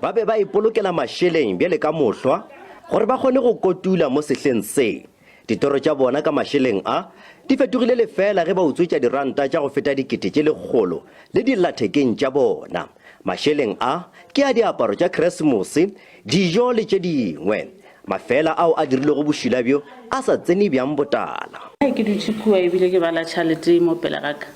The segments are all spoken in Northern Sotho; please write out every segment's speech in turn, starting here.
Ba be ba ipolokela mašeleng bjale ka mohlwa gore ba kgone go kotula mo sehleng se. Ditoro tša bona ka mašeleng a di fetogile lefeela ge ba utswetša diranta tša go feta 100,000 le dillathekeng tša bona. Mašeleng a ke a diaparo tša Keresemose, dijo le tše dingwe. Mafeela ao a dirilego bošula bjo a sa tsene bjang botala. Ge ke dutše kua ebile ke bala tšhalete mo pele ga ka,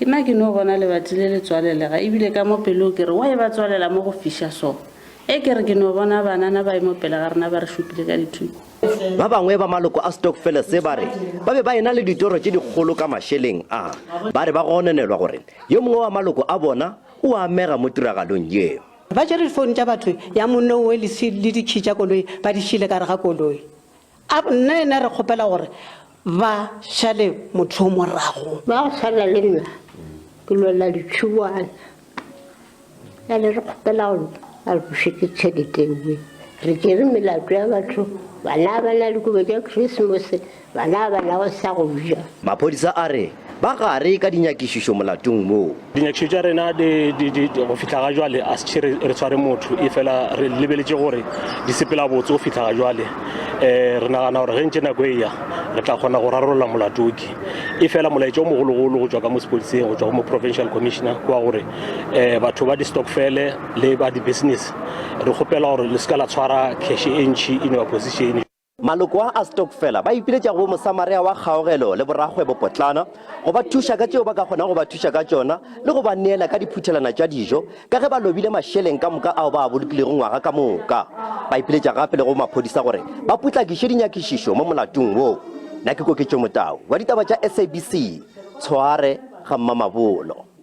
ke nna ke no bona lebati le le tswalelega ebile ka mo pelong ke re, Why ba tswalela mo go fiša so? E ke re ke no bona banana ba emo pele ga rena ba re šupile ka dithunya. Ba bangwe ba maloko a stokfele se ba re ba be ba ena le ditoro tše dikgolo ka mašeleng a. Ba re ba gononelwa gore yo mongwe wa maloko a bona o amega mo tiragalong ye. Ba tšere difounu tša batho, ya monna owe le le dikhi tša koloi ba di šile ka gare ga koloi. A nna yena re kgopela gore ba šale motho o morago. Ba go swana le nna ke lwela ditšhiwana. Bjale re kgopela gore ba re bušetše tšhelete ewe. Re tšere melato ya batho, bana ba na dikobo tša Christmas, bana ba nago sa go ja. Maphodisa a re ba gare ka dinyakišišo molatong wo. Dinyakišišo tša rena di, di, di, go fihla ga jwale a se re, re tshware motho, efela re lebeletše gore di sepela botse go fihla ga jwale. Um re nagana gore ge ntše nako e ya re tla kgona go rarolla molato o ke. Efela molaetša o mogologolo go tšwa ka mo sepodiseng, go tšwa go mo provincial commissioner ke wa gore um batho ba di-stokfele le ba di-business re kgopela gore le se ka la tshwara cash e ntši in your position. Maloko a a stokfela ba ipiletša go boMosamaria wa kgaogelo le borakgwebopotlana go ba thuša ka tšeo ba ka kgonago go ba thuša ka tšona le go ba neela ka diphuthelwana tša dijo ka ge ba lobile mašeleng ka moka ao ba a bolokilego ngwaga ka moka. Ba ipiletša gape le go maphodisa gore ba potlakiše dinyakišišo mo molatong wo. Nna ke Koketšo Motau wa ditaba tša SABC, Tshware ga Mmamabolo.